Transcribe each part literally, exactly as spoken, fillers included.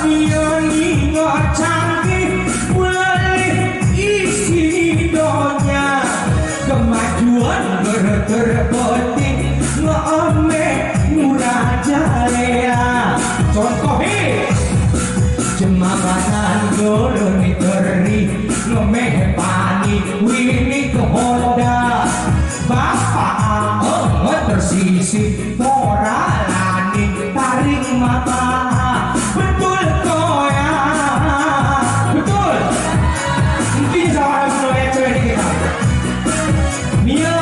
Iyan ingat canggih, bulih isi donya. Kemajuan berterbetik, ngeemeh murah jalea. Contoh, he. Jemabatan gurun iteri, ngeemeh pani, wini ke Honda. Bapa ae tersisip, pora lani taring mata. Betul ko ya? Betul. Mungkin salah satu ya, coba dikit. Nia.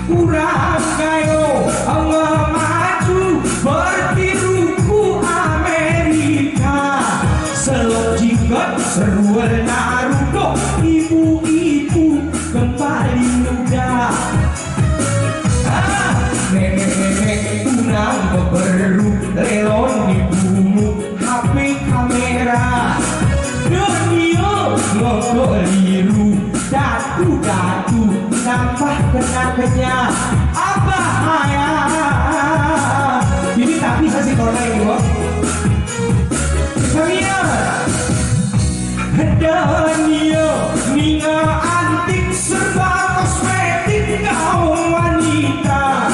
Kurang kayo, ngemaju, bertiru ku Amerika. Selok jinggot, serual Naruto, ibu-ibu kembali muda. Ah, nenek-nenek tunang beberu, lelon di bumu, H P kamera. Dunia ngekeliru, datu-datu nambah kenaknya. Apa haya? Ini tapi sasi kona ini, Bos. Kami ya. Dania, ninga antik, serba kosmetik kaum wanita.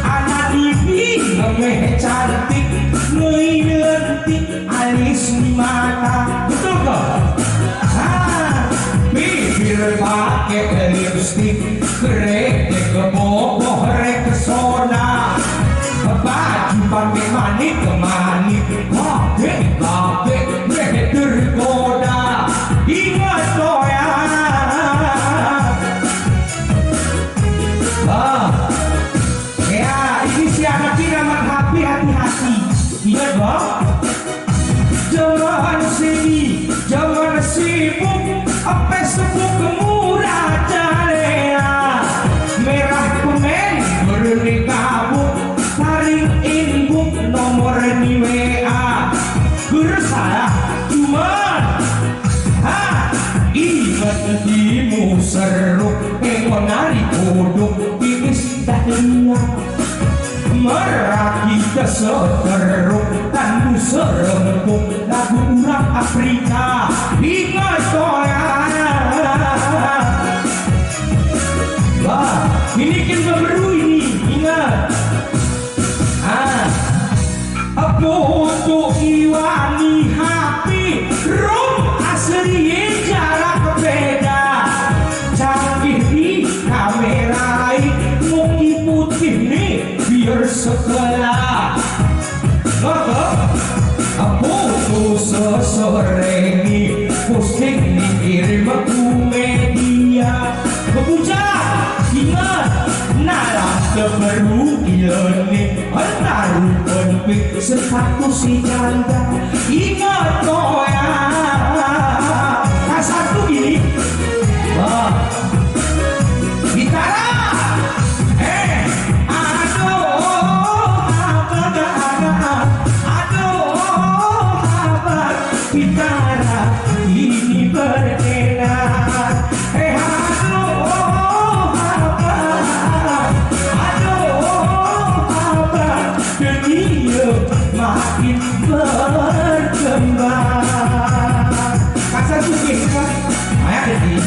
Anak diri ngemeh cantik, ngei lentik, alis ni mata. Betul ke? Ha, bibir pake lipstik, kretek boboh Rexona. Baju pake manik-manik, pake-pake, meh tergoda. Ingat ko ya. Ah. Ya, ini si anak ini amat happy, hati-hati. Ingat, Bang. Jaman sini, jaman sibuk, Facebook murah jalea. Merah pemen, berni kabuk, taring inbuk, nomor ni W A. Bersalah, cuman, ha, ingat di museruk, eh, menari kodok, tipis dahlia. Meraki keseteruk, tandu serempuk, lagu urang Afrika. Ingat ko ya. Wah, ini kin beberu ini, ingat. Ah. Apo tu iwani happy, rum asri jarak beda. Canggih ni kamera, muki putih ni biar sekolah. Maka, apo tu sesore ni posting ni kirim aku media. Bebujang, ingat, nalah teberu ilone, antaru penpik sepatu si janda. Ingat ko ya, kasar tu gini. Wah. Bintara. Eh, aduh, abang, abang, aduh, abang. Bintara ini berdena. Eh, aduh, abang, aduh, abang, dunia makin berkembang. Kasar tuh, Pak. Ayak jadi.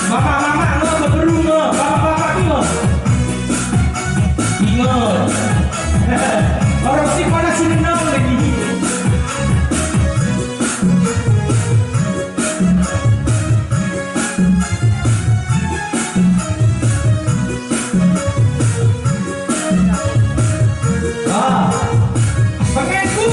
Bapak-bapak, lo beberunga. Bapak-bapak, lo. Ingat. Orang si pada sini nol lagi. Ah, pengku.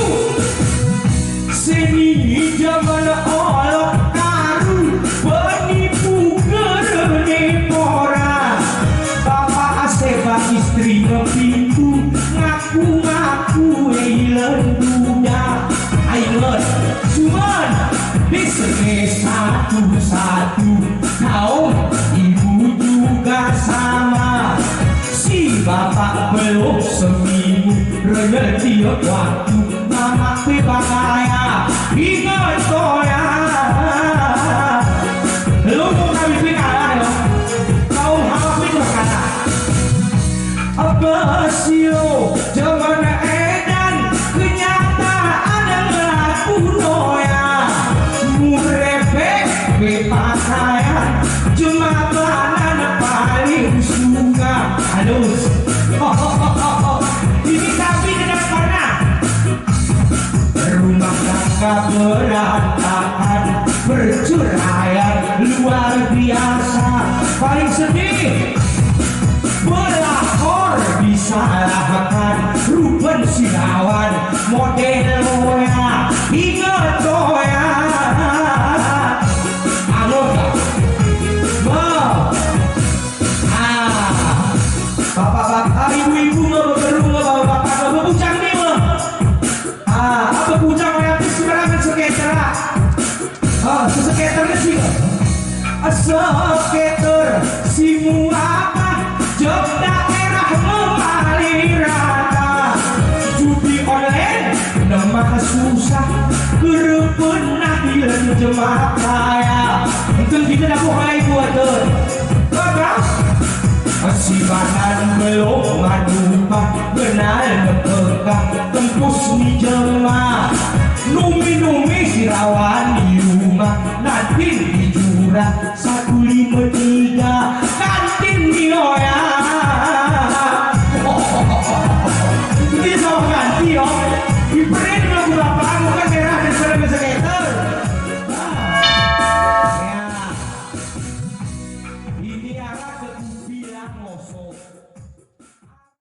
Seni jaman olok karu, penipu kerene pora. Bapak aseba istri ngepitu, ngaku-ngaku eilen duda. Ailet, cuman, bisnis satu-satu, kaum ibu juga sama. Si bapak belum seminggu, reyel tiap waktu, mamak pe bagaya, ingat ko ya. Lu mau kami pe kalah, ya. Kaum hawa pe kalah. Apa sio, jaman edan, kenyang Jemakanan paling suka. Halus. Ini tapi kenapa nak? Rumah tangga berantakan, perceraian luar biasa. Paling sedih, pelakor disalahkan, rupen si lawan, model oya, inget oya. Anggota. Ba. Ah. Bapak-bapak, ibu-ibu, bapak-bapak, bapak-bapak, bujang ni, ba. Ah, apa bujang artis sembarangan skater, ah. Ah, skater ni sih. Skater si muaka, jog daerah memali rata. Judi online, nama susah, kerepena hilang jemakaya. Mungkin kita dah buhay buat tu. Bapak, si banan belum manupa, benal mepeka, tempus ni jema. Numi-numi si rawan di rumah, nanti di jurang, satu lima